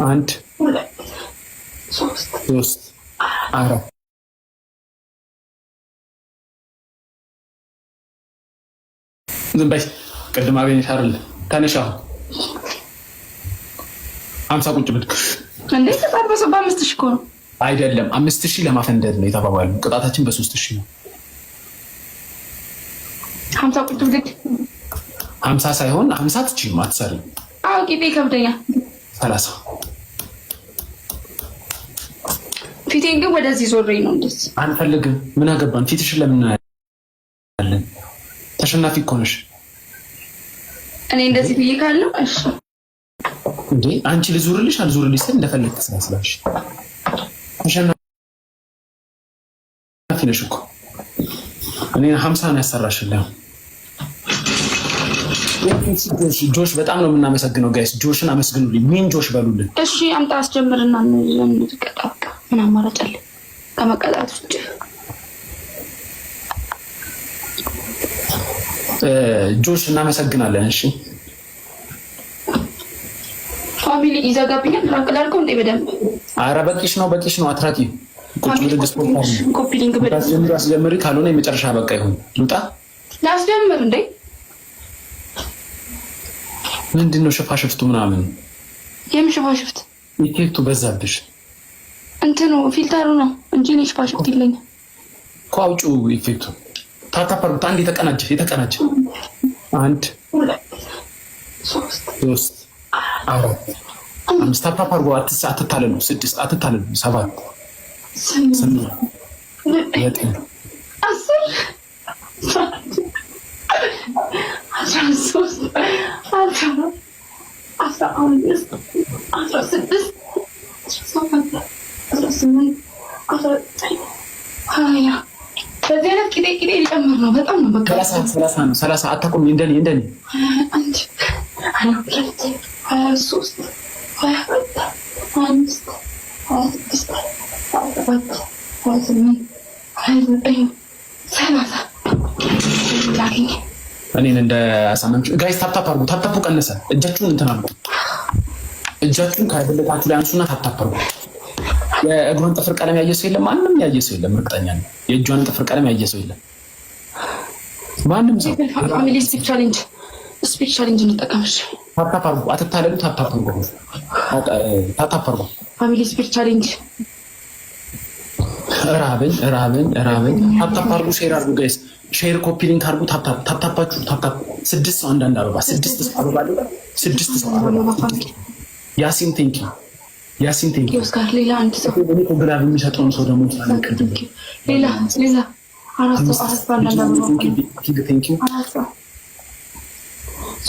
አንድ፣ ሁለት፣ ሶስት፣ ሶስት፣ አራት። ዝም በይ። ቅድም አገኘሽ አይደል? ተነሽ አሁን 50 ቁጭ ብድግ። እንዴ፣ ቅጣት በ5,000 እኮ ነው። አይደለም፣ 5,000 ለማፈንደድ ነው የተባባሉ። ቅጣታችን በ3,000 ነው። 50 ቁጭ ብድግ። 50 ሳይሆን 50 ትችይም አትሰሪም። አዎ፣ ቂጤ ይከብደኛል። 30። ፊቴን ግን ወደዚህ ዞሬ ነው እንደዚህ። አንፈልግም። ምን አገባን? ፊትሽን ለምን እናያለን? ተሸናፊ እኮ ነሽ። እኔ እንደዚህ ብዬ ካለው እሺ። እንዴ፣ አንቺ ልዙርልሽ አልዙርልሽ ስል እንደፈለግ ስላስላሽ ተሸናፊ ነሽ እኮ። እኔ 50 ነው ያሰራሽልህ። ጆሽ በጣም ነው የምናመሰግነው። Guys፣ ጆሽን አመስግኑልኝ። ሚን ጆሽ በሉልን። እሺ አምጣ አስጀምርና እንቀጣ። በቃ ምን አማራጭ አለ ከመቀጣት ውጭ? ጆሽ እናመሰግናለን። እሺ። Family ይዘጋብኛል። ራቅ ላድርገው እንዴ በደንብ? አረ በቂሽ ነው፣ በቂሽ ነው። አትራቂ፣ ቁጭ ብድግ ስፖርት Copy link በደንብ። አስጀምሪ፣ አስጀምሪ። ካልሆነ የመጨረሻ በቃ ይሁን። ልውጣ። ላስጀምር እንዴ? ምንድን ነው ሽፋሽፍቱ ምናምን? የምን ሽፋሽፍት? Effect ኡ በዛብሽ። እንትኑ filter ኡ ነው እንጂ እኔ ሽፋሽፍት የለኝም። እኮ አውጪው effect ኡ። Tap tap አድርጉት። አንድ የተቀናጀ የተቀናጀ አንድ፣ ሁለት፣ ሶስት፣ ሶስት፣ አራት፣ አምስት። Tap tap አድርጎ አትታለሉ። ስድስት፣ አትታለሉ። ሰባት፣ ስምንት፣ 8፣ 9፣ 10፣ 13፣ 14፣ 15፣ 16፣ 17፣ 18፣ 19፣ 20። በዚህ አይነት ቂጤ ቂጤ ሊጨምር ነው። በጣም ነው በቃ። 30፣ 30 ነው፣ 30። አታቁም። እንደኔ እንደኔ። 21፣ 22፣ 23፣ 24፣ 25፣ 26፣ 27፣ 28፣ 29፣ 30 ላገኝ። እኔን እንደ አሳመምሽ። Guys፣ tap tap አድርጉ። Tap tap ኡ ቀነሰ። እጃችሁን እንትን አድርጉ። እጃችሁን ከብልታችሁ ላይ አንሱና tap tap አድርጉ። የእግሯን ጥፍር ቀለም ያየ ሰው የለም። ማንም ያየ ሰው የለም። እርግጠኛ ነኝ። የእጇን ጥፍር ቀለም ያየ ሰው የለም። ማንም ሰው። Family፣ speed challenge፣ speed challenge እንጠቀምሽ። Tap tap አድርጉ። አትታለሉ። Tap tap አድርጉ። Tap tap አድርጉ። Family፣ speed challenge። ራበኝ፣ ራበኝ፣ ራበኝ። Tap tap አድርጉ። Share አድርጉ guys። Share፣ copy link አድርጉ። Tap tap tap tap ኣችሁ tap tap። ስድስት ሰው አንዳንድ አበባ፣ ስድስት ሰው አበባ አለ። ስድስት ሰው አበባ። ያሲን thank you፣ ያሲን thank you። ኦስካር፣ ሌላ አንድ ሰው። እኔ እኮ glove የሚሰጠውን ሰው ደግሞ ሳላውቅ። ሌላ ሌላ አራት ሰው፣ አራት ሰው አንዳንድ አበባ። Thank you። አራት ሰው።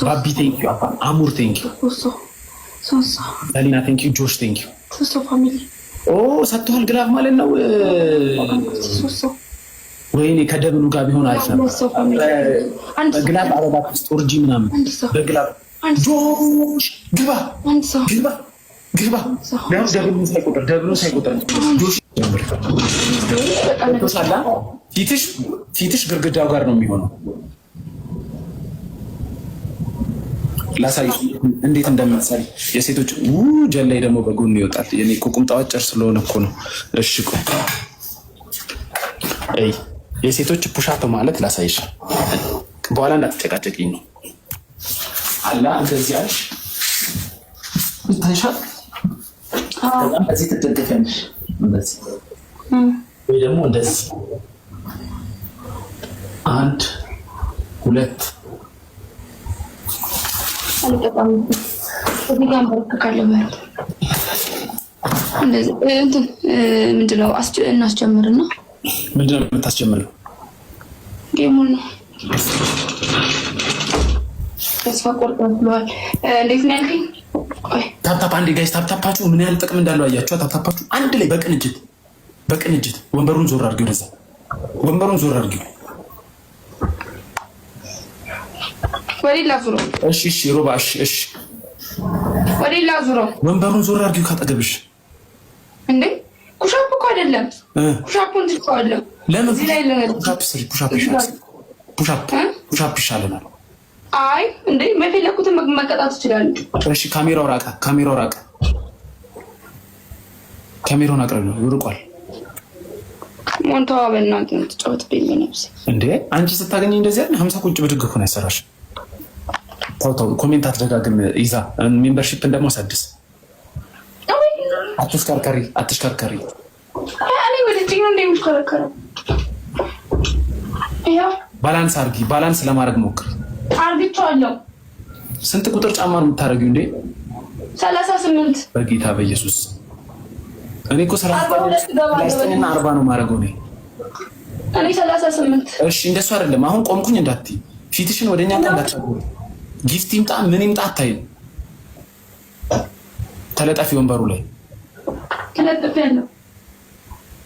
ባቢ thank you። አባ አሙር thank you። ሶስት ሰው፣ ሶስት ሰው። ሰሊና thank you። ጆሽ thank you። ሶስት ሰው family። ኦ፣ ሰጥተዋል glove ማለት ነው። ሶስት ሰው። ወይኔ፣ ከ double ኡ ጋር ቢሆን አሪፍ ነበር። ሁለት ሰው family፣ አንድ ሰው። በ glove አበባ ውስጥ ኦርጂ ምናምን። አንድ ሰው። በ glove። አንድ ሰው። ጆሽ ግባ። አንድ ሰው። ግባ፣ ግባ። ቢያንስ double ኡን ሳይቆጥር፣ double ኡን ሳይቆጥር ጆሽ ጀምር። ቶሳላ ፊትሽ ግርግዳው ጋር ነው የሚሆነው። ላሳይሽ እንዴት እንደምትሰሪ። የሴቶች ጀላይ ደግሞ በጎን ይወጣል። የኔ እኮ ቁምጣው አጭር ስለሆነ እኮ ነው። እሺ ቆይ፣ አይ የሴቶች push up ማለት ላሳይሽ፣ በኋላ እንዳትጨቃጨቂኝ ነው። አላ እንደዚህ አልሽ፣ ይታይሻል። ከዛም በዚህ ትደገፊያለሽ፣ እንደዚህ ወይ ደግሞ እንደዚህ። አንድ፣ ሁለት። አልጠጣም። እዚህ ጋር እንበረከካለሁ። እንደዚህ እንትን ምንድን ነው እናስጀምርና ምንድን ነው የምታስጀምረው? Game ኡን ነው። ተስፋ ቆርጧል ብለዋል። እንዴት ነው ያልከኝ? ቆይ። Tap tap አንዴ guys፣ tap tap ኣችሁ ምን ያህል ጥቅም እንዳለው አያችሁ? Tap tap ኣችሁ አንድ ላይ በቅንጅት በቅንጅት። ወንበሩን ዞር አድርጊው፣ ወደዛ ወንበሩን ዞር አድርጊው። ወደ ዙሮ። እሺ እሺ፣ ሮባ እሺ እሺ። ወደ ዙሮ። ወንበሩን ዞር አድርጊው ካጠገብሽ። እንዴ፣ push up እኮ አይደለም። Push up ኡን ትቼዋለሁ። ለምን? እዚህ ላይ Push up ስሪ፣ push up ይሻላል። Push up፣ push up ይሻለናል። አይ እንዴ፣ የፈለኩትን መቀጣት እችላለሁ። እሺ፣ ካሜራው ራቀ፣ ካሜራው ራቀ። ካሜራውን አቅርቢ፣ ርቋል። ሞንታዋ በእናትህ የምትጫወትብኝ በነፍሴ እንዴ! አንቺ ስታገኝ እንደዚህ አይደል? 50 ቁጭ ብድግ እኮ ነው ያሰራሽ። ተው ተው፣ comment አትደጋግም። ይዛ membership እንደማሳድስ አትሽከርከሪ፣ አትሽከርከሪ። እኔ ወደዚህ ነው እንደሚሽከረከረው። ያው Balance አርጊ። Balance ለማድረግ ሞክር። አርግቼዋለሁ። ስንት ቁጥር ጫማ ነው የምታደርጊው እንዴ? 38። በጌታ በኢየሱስ፣ እኔ እኮ 39ና 40 ነው የማደርገው እኔ። እኔ 38። እሺ፣ እንደሱ አይደለም። አሁን ቆምኩኝ እንዳትይ፣ ፊትሽን ወደኛ ጋር እንዳታጎሪ። Gift ይምጣ ምን ይምጣ አታይም። ተለጠፊ ወንበሩ ላይ። ተለጥፌያለሁ።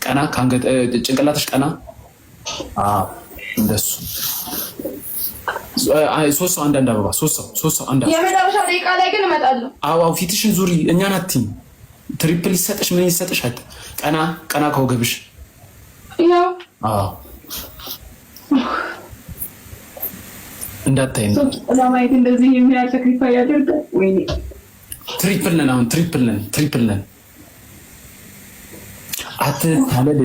ቀና፣ ከአንገት ጭንቅላትሽ ቀና። አዎ፣ እንደሱ። ሶስት ሰው አንዳንድ አበባ፣ ሶስት ሰው፣ ሶስት ሰው አንድ። የመጨረሻ ደቂቃ ላይ ግን እመጣለሁ። አዎ፣ ፊትሽን ዙሪ። እኛን አትይም። Triple ይሰጥሽ ምን ይሰጥሽ? አት ቀና፣ ቀና ከወገብሽ። ያው። አዎ፣ እንዳታይ። ለማየት እንደዚህ የሚያህል sacrifice ያደርጋል። ወይኔ። Triple ነን አሁን፣ triple ነን፣ triple ነን። አትታለል።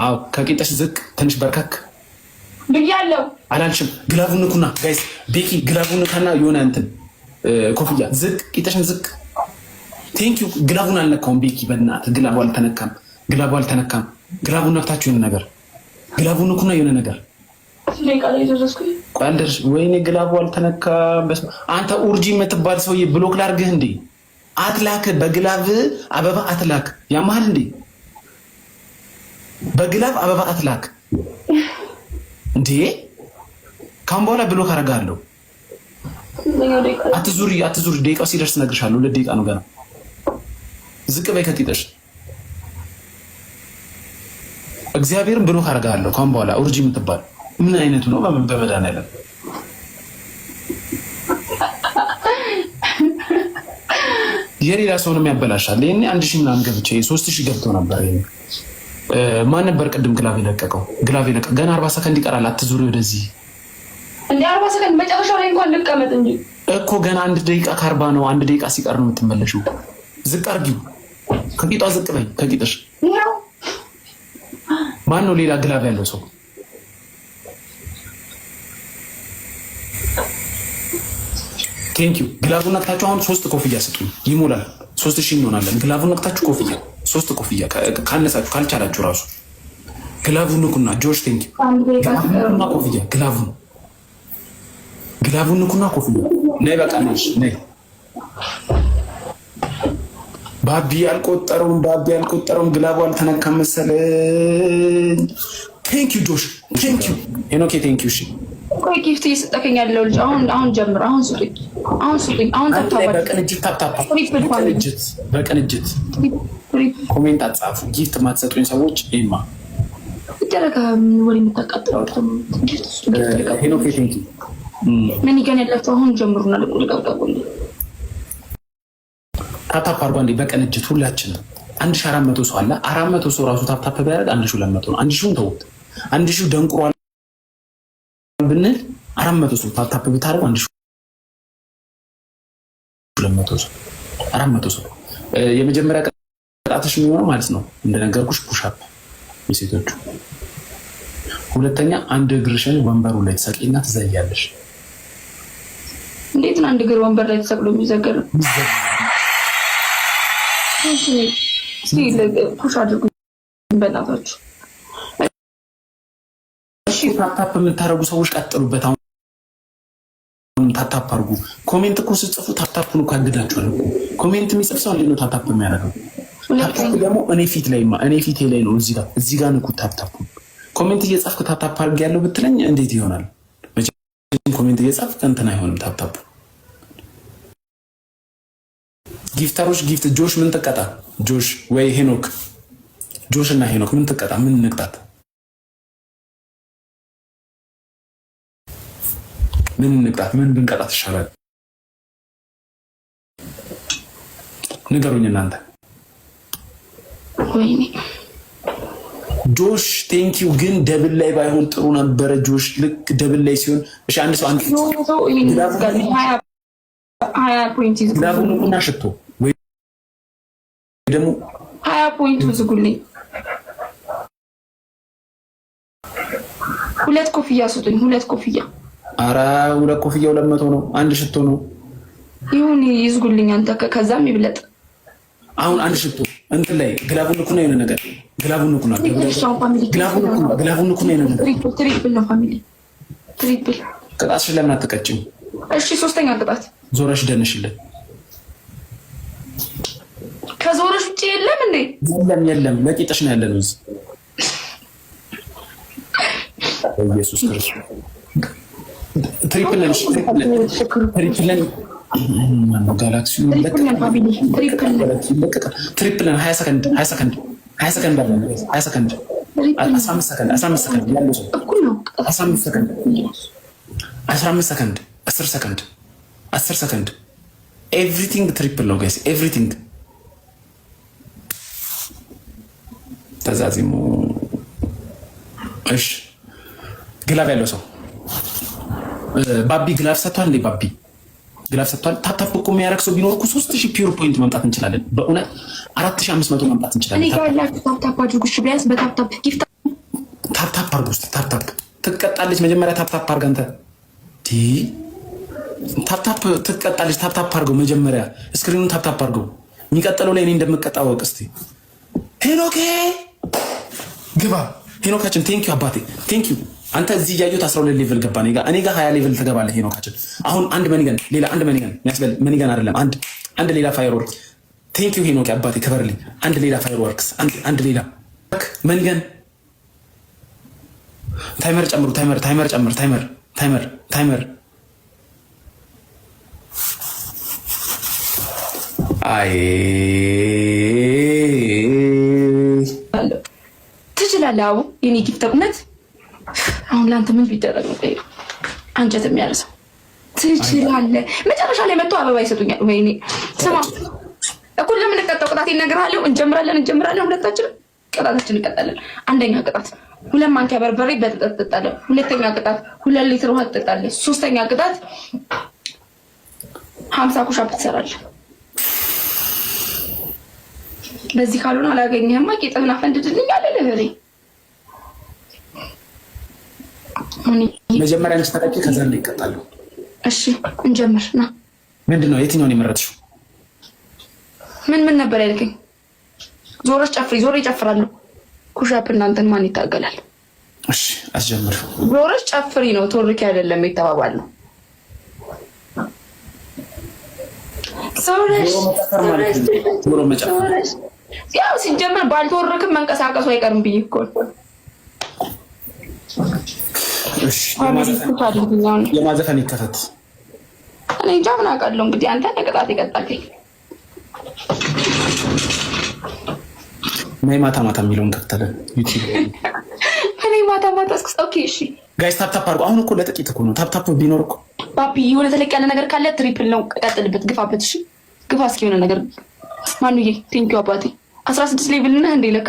አዎ፣ ከቂጥሽ ዝቅ ትንሽ በርከክ። ብያለሁ። አላልሽም። Glove ኡን ንኩና guys፣ ቤኪ glove ኡን ንካና የሆነ እንትን ኮፍያ፣ ዝቅ፣ ቂጥሽን ዝቅ። Thank you። Glove ኡን አልነካውም ቤኪ፣ በእናትህ glove ኡ አልተነካም። Glove ኡ አልተነካም። Glove ኡን ነክታችሁ የሆነ ነገር፣ glove ኡን ንኩና የሆነ ነገር። ደቂቃ ላይ ደረስኩኝ። ቆይ አልደርሽ። ወይኔ፣ glove ኡ አልተነካም። በስመ አብ። አንተ ኡርጂ የምትባል ሰውዬ block ላርግህ እንዴ? አትላክ፣ በ glove አበባ አትላክ። ያመሃል እንዴ? በ glove አበባ አትላክ እንዴ? ካሁን በኋላ block አደርግሃለሁ። አትዙሪ፣ አትዙሪ። ደቂቃው ሲደርስ እነግርሻለሁ። 2 ደቂቃ ነው ገና። ዝቅ በይ ከቂጥሽ። እግዚአብሔርን block አደርግሃለሁ ካሁን በኋላ። ኡርጂ የምትባል ምን አይነቱ ነው? በመድኃኒዓለም። የሌላ ሰውንም ያበላሻል። ይሄኔ 1000 ምናምን ገብቼ 3000 ገብቶ ነበር። ይሄኔ ማን ነበር ቅድም glove የለቀቀው? Glove የለቀቀ ገና 40 ሰከንድ ይቀራል። አትዙሪ ወደዚህ። እንደ 40 ሰከንድ መጨረሻው ላይ እንኳን ልቀመጥ እንጂ። እኮ ገና 1 ደቂቃ ከ40 ነው። 1 ደቂቃ ሲቀር ነው የምትመለሽው። ዝቅ አርጊው፣ ከቂጧ ዝቅ በይ፣ ከቂጥሽ። ይኸው። ማን ነው ሌላ glove ያለው ሰው? Thank you። Glove ኡን ነክታችሁ አሁን ሶስት ኮፍያ ስጡኝ፣ ይሞላል። 3000 እንሆናለን። Glove ኡን ነክታችሁ ኮፍያ፣ ሶስት ኮፍያ ካነሳችሁ፣ ካልቻላችሁ ራሱ glove ኡን ንኩና፣ ጆሽ thank you። 1 ደቂቃ። Glove ኡን ንኩና ኮፍያ፣ glove ኡን ንኩና ኮፍያ። ነይ፣ በቃ ነሽ፣ ነይ። ባቢ አልቆጠረውም፣ ባቢ አልቆጠረውም። Glove ኡ አልተነካም መሰለኝ። Thank you ጆሽ፣ thank you ሄኖኬ፣ thank you። እሺ። ቆይ፣ gift እየሰጠከኝ ያለው ልጅ፣ አሁን አሁን ጀምር። አሁን ስጡኝ፣ አሁን ስጡኝ። አሁን አንድ ላይ tap tap። በቅንጅት tap tap፣ በቅንጅት፣ በቅንጅት comment አጻፉ። Gift የማትሰጡኝ ሰዎች ይማ ይደረጋ ወሬ የምታቃጥለው gift ስጡ። Gift ልቀቁ። ሄኖኬ thank you። ምን ይገን ያላችሁ አሁን ጀምሩና ልቀቁልኝ። Tap tap አድርጎ አንዴ በቅንጅት ሁላችንም። 1400 ሰው አለ። 400 ሰው ራሱ tap tap ቢያደርግ 1200 ነው። 1000ውን ተውት። 1000 ደንቁሯል ብንል 400 ሰው tap tap ብታደርጉ 1200 ሰው፣ 400 ሰው። የመጀመሪያ ቅጣትሽ የሚሆነው ማለት ነው እንደነገርኩሽ push up የሴቶቹ። ሁለተኛ አንድ እግርሽን ወንበሩ ላይ ትሰቂና ትዘያለሽ። እንዴት ነው አንድ እግር ወንበር ላይ ተሰቅሎ የሚዘገር? እስኪ push አድርጉ በእናታችሁ። Tap tap የምታደርጉ ሰዎች ቀጥሉበት። አሁን tap tap አድርጉ። Comment እኮ ስትጽፉ tap tap ኡን እኮ ያግዳችኋል እኮ። Comment የሚጽፍ ሰው እንዴት ነው tap tap የሚያደርገው? Tap tap ደግሞ እኔ ፊት ላይ፣ እኔ ፊቴ ላይ ነው። እዚህ ጋር፣ እዚህ ጋር ንኩ tap tap ኡን። Comment እየጻፍክ tap tap አድርግ ያለው ብትለኝ እንዴት ይሆናል? መቼም comment እየጻፍክ እንትን አይሆንም tap tap ኡ። Gifter ኦች gift፣ ጆሽ ምን ትቀጣ? ጆሽ ወይ ሄኖክ፣ ጆሽ እና ሄኖክ ምን ትቀጣ? ምን እንቅጣት? ምን እንቅጣት? ምን ብንቀጣት ይሻላል? ንገሩኝ እናንተ። ወይኔ። ጆሽ thank you። ግን double ላይ ባይሆን ጥሩ ነበረ። ጆሽ ልክ double ላይ ሲሆን፣ እሺ፣ አንድ ሰው አንድ 20 point ይዞ Glove ኡን ንኩና ሽቶ ወይ ደግሞ 20 point ኡ ዝጉልኝ። ሁለት ኮፍያ ስጡኝ። ሁለት ኮፍያ። አረ ሁለት ኮፍያ 200 ነው። አንድ ሽቶ ነው። ይሁን ይዝጉልኝ። አንተ ከዛም ይብለጥ። አሁን አንድ ሽቶ እንትን ላይ glove ኡን ንኩና የሆነ ነገር glove ኡን ንኩና glove ኡን ንኩና glove ኡን ንኩና የሆነ ነገር Triple ነው family፣ triple። ቅጣትሽን ለምን አትቀጭም? እሺ ሶስተኛ ቅጣት ዞረሽ ደንሽልን። ከዞረሽ ውጭ የለም እንዴ? የለም የለም፣ ለቂጥሽ ነው ያለነው እዚህ። ኢየሱስ ክርስቶስ triple ነን፣ triple ነን። ማነው ጋላክሲው? Triple ነን። 20 ሰከንድ፣ 20 ሰከንድ፣ 20 ሰከንድ አለን። 20 ሰከንድ፣ 15 ሰከንድ፣ 15 ሰከንድ ያለው ሰው 15 ሰከንድ፣ 15 ሰከንድ፣ 10 ሰከንድ፣ 10 ሰከንድ። Everything triple ነው guys፣ everything። ተዛዚሙ። እሺ glove ያለው ሰው ባቢ glove ሰጥቷል እንዴ? ባቢ glove ሰጥቷል። Tap tap እኮ የሚያደርግ ሰው ቢኖር እኮ 3000 pure point መምጣት እንችላለን። በእውነት 4500 መምጣት እንችላለን። እኔ ጋር ያላችሁ tap tap አድርጉ። እሺ ቢያንስ በ tap tap gift Tap tap አድርጉ እስኪ። Tap tap ትቀጣለች። መጀመሪያ tap tap አድርግ አንተ። Tap tap ትቀጣለች። Tap tap አድርገው መጀመሪያ screen ኑን tap tap አድርገው። የሚቀጥለው ላይ እኔ እንደምቀጣ ወቅ እስኪ። ሄኖኬ ግባ። ሄኖካችን thank you አባቴ፣ thank you። አንተ እዚህ እያየሁት 12 level ገባ። እኔ ጋር 20 level ትገባለህ ሄኖካችን። አሁን አንድ money gun፣ ሌላ አንድ money gun የሚያስበል money gun አይደለም፣ አንድ ሌላ firework። Thank you ሄኖክ አባቴ ክበርልኝ። አንድ ሌላ fireworks፣ አንድ ሌላ money gun። Timer ጨምሩ። Timer፣ timer ጨምር። Timer፣ timer፣ timer። አይ ትችላለህ። አቡ የኔ gift እውነት አሁን ለአንተ ምን ቢደረግ ነው አንጀት የሚያርሰው? ትችላለህ። መጨረሻ ላይ መጥቶ አበባ ይሰጡኛል። ወይኔ ስማ፣ እኩል ለምንቀጣው ቅጣት ይነግርሃለሁ። እንጀምራለን እንጀምራለን፣ ሁለታችንም ቅጣታችን እንቀጣለን። አንደኛ ቅጣት 2 ማንኪያ በርበሬ በጥጠት ትጠጣለህ። ሁለተኛ ቅጣት 2 ሊትር ውሃ ትጠጣለህ። ሶስተኛ ቅጣት 50 push up ትሰራለህ። በዚህ ካልሆነ አላገኘህማ ጌጥህን አፈንድድልኝ አልልህ እኔ። መጀመሪያ አንቺ ተቀጪ፣ ከዛ ይቀጣሉ። እሺ እንጀምር ና። ምንድን ነው የትኛውን የመረጥሽው? ምን ምን ነበር ያልከኝ? ዞረሽ ጨፍሪ። ዞሬ እጨፍራለሁ። Push up እናንተን ማን ይታገላል? እሺ አስጀምር። ዞረሽ ጨፍሪ ነው ቶርኪ አይደለም የተባባል ነው። ዞረሽ ያው ሲጀመር ባልተወረክም መንቀሳቀሱ አይቀርም ብዬ እኮ ነው። የማዘፈን ይከፈት። እኔ እንጃ ምን አውቃለሁ። እንግዲህ አንተ ቅጣት የቀጣከኝ። ናይ ማታ ማታ የሚለውን ከፍተለን ዩቲዩብ። እኔ ማታ ማታ እስክስ okay፣ እሺ Guys tap tap አድርጎ። አሁን እኮ ለጥቂት እኮ ነው። Tap tap ቢኖር እኮ ባቢ የሆነ ተለቅ ያለ ነገር ካለ triple ነው። ቀጥልበት፣ ግፋበት። እሺ ግፋ እስኪ የሆነ ነገር ማኑዬ። Thank you አባቴ። 16 level ነህ እንዴ? ለካ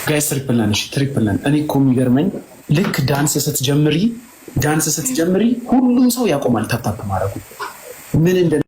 Guys, triple ነን። እሺ፣ triple ነን። እኔ እኮ የሚገርመኝ ልክ ዳንስ ስትጀምሪ ሁሉም ሰው ያቆማል tap tap ማድረጉ ምን እንደ